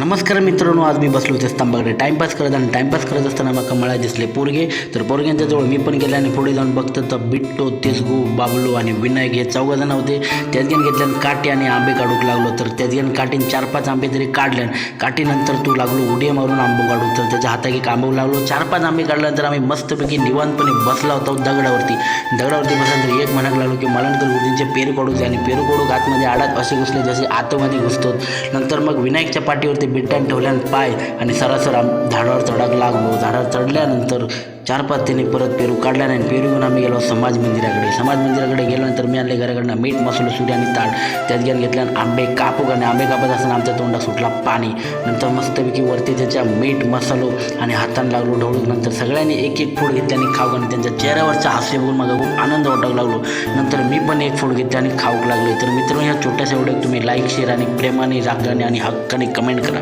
नमस्कार मित्रांनो, आज मी बसलो होते स्तंभाकडे टाइमपास करत आणि टाइमपास करत असताना मग मला दिसले पोरगे. तर पोरग्यांच्या जवळ मी पण गेले आणि पुढे जाऊन बघतो तर बिट्टो, तिसगू, बाबलू आणि विनायक हे चौघ जण होते. त्यात घेऊन घेतल्यानं काठी आणि आंबे काढू लागलो. तर त्यात घेऊन काठीन चार पाच आंबे तरी काढले. काठीनंतर तू लागलो उडी मारून आंबो काढू. तर त्याच्या हातात एक आंबो लागलो. चार पाच आंबे काढल्यानंतर आम्ही मस्तपैकी निवांतपणे बसला होतो दगडावरती. दगडावरती बसल्यानंतर एक म्हणायला लागलो की मला तर गुरुजींचे पेरू काढू आणि पेरू काढू आतमध्ये आडात असे घुसले जसे आतमध्ये घुसतो. नंतर मग विनायकच्या पाठीवरती बिट्टान ठेवल्यानं पाय आणि सरासर झाडावर चढायला लागलो. झाडावर चढल्यानंतर चार पाच त्याने परत पेरू काढला नाही. पेरू घेऊन आम्ही गेलो समाज मंदिराकडे. समाज मंदिराकडे गेल्यानंतर मी आणले घराकडनं मीठ, मसालो, सुरी आणि ताट. त्यात घेऊन घेतल्यानं आंबे कापू आणि आंबे कापत असताना आमच्या तोंडात सुटला पाणी. नंतर मस्तपैकी वरती त्याच्या मीठ मसालो आणि हातानं लागलो ढवळून. नंतर सगळ्यांनी एक एक फोड घेतले आणि खाऊ आणि त्यांच्या चेहऱ्यावरचा हास्य बघून मला खूप आनंद वाटायला लागलो. नंतर मी पण एक फोड घेतले आणि खाऊक लागले. तर मित्रांनो, ह्या छोट्याशा व्हिडिओत तुम्ही लाईक, शेअर आणि प्रेमाने, रागाने आणि हक्काने कमेंट करा.